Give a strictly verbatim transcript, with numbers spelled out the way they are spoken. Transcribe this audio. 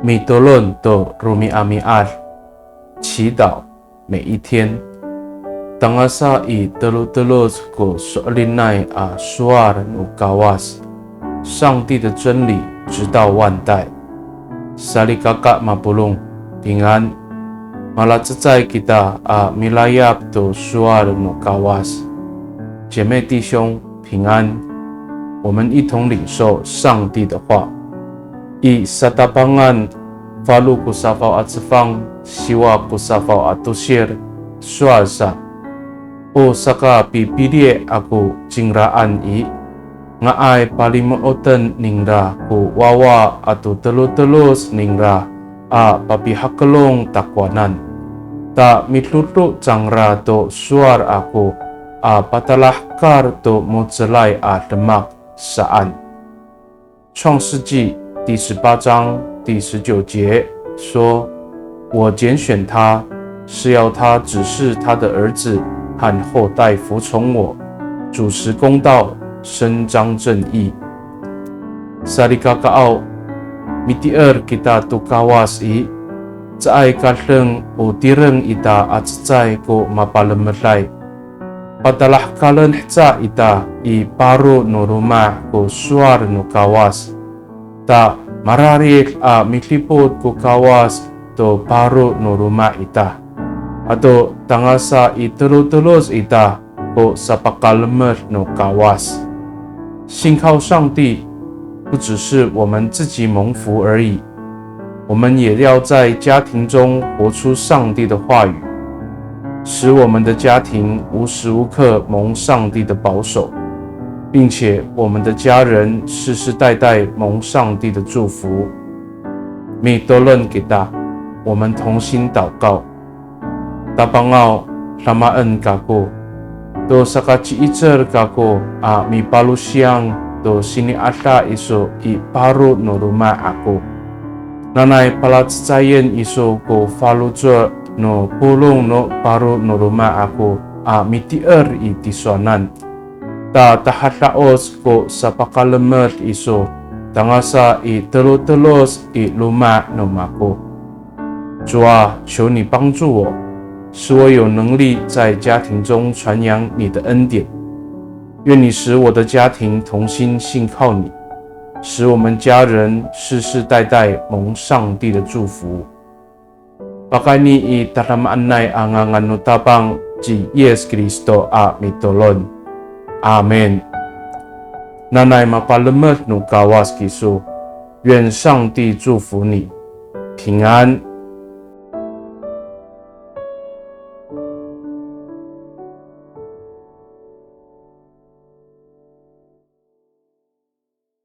Mitolon to romi'ami'ad, 祈祷每一天。Tangasa i teloteloc ko so'elinay a sowal no Kawas, 上帝的真理直到万代。Salikaka mapolong, 平安。Malacecay kita a milayap to sowal no Kawas. 姐妹弟兄， 平安。我们一同领受上帝的话。I Satapangan, falo ko safaw a cefang, siwa ko safaw a tosir, sowal sa, o sakapipili' ako cingraan i, nga'ay palimo'oten ningra ko wawa ato teloteloc ningra a papihakelong takowanan. Ta midodo cangra to sowal ako a patalahekal to mo^celay a demak saan. 创世纪第十八章第十九节说，我拣选他，是要他指示他的儿子和后代服从我，主持公道，伸张正义。Salikakaaw, mitier kita to Kawas i, caay ka deng o tireng ita a cecay ko mapalemeday. Patalahekalen haca ita i paro no loma' ko sowal no Kawas. Ta mararid a midipot ko Kawas to paro no loma' ita. Ato tangasa i teloteloc ita ko sapakalemed no Kawas. 信靠上帝，不只是我们自己蒙福而已，我们也要在家庭中活出上帝的话语，使我们的家庭无时无刻蒙上帝的保守，并且我们的家人世世代代蒙上帝的祝福。Mitolon kita，我们同心祷告。 Tapangaw, damaen kako to sakaci'icel kako a mipalosiyang to sini'ada iso i paro no loma' ako. Nanay palacecayen iso ko faloco' no polong no paro no loma' ako a mitier i tisowanan. Ta tahada'oc ko sapakalemed iso tangasa i teloteloc i loma' no mako. 主啊，求你帮助我，使我有能力在家庭中传扬你的恩典。愿你使我的家庭同心信靠你，使我们家人世世代代蒙上帝的祝福。Pakayni i tadamaanay a ngangan no Tapang ci Yis Kristo a mitolon. Amin. Nanay mapalemed no Kawas kiso. 愿上帝祝福你，平安。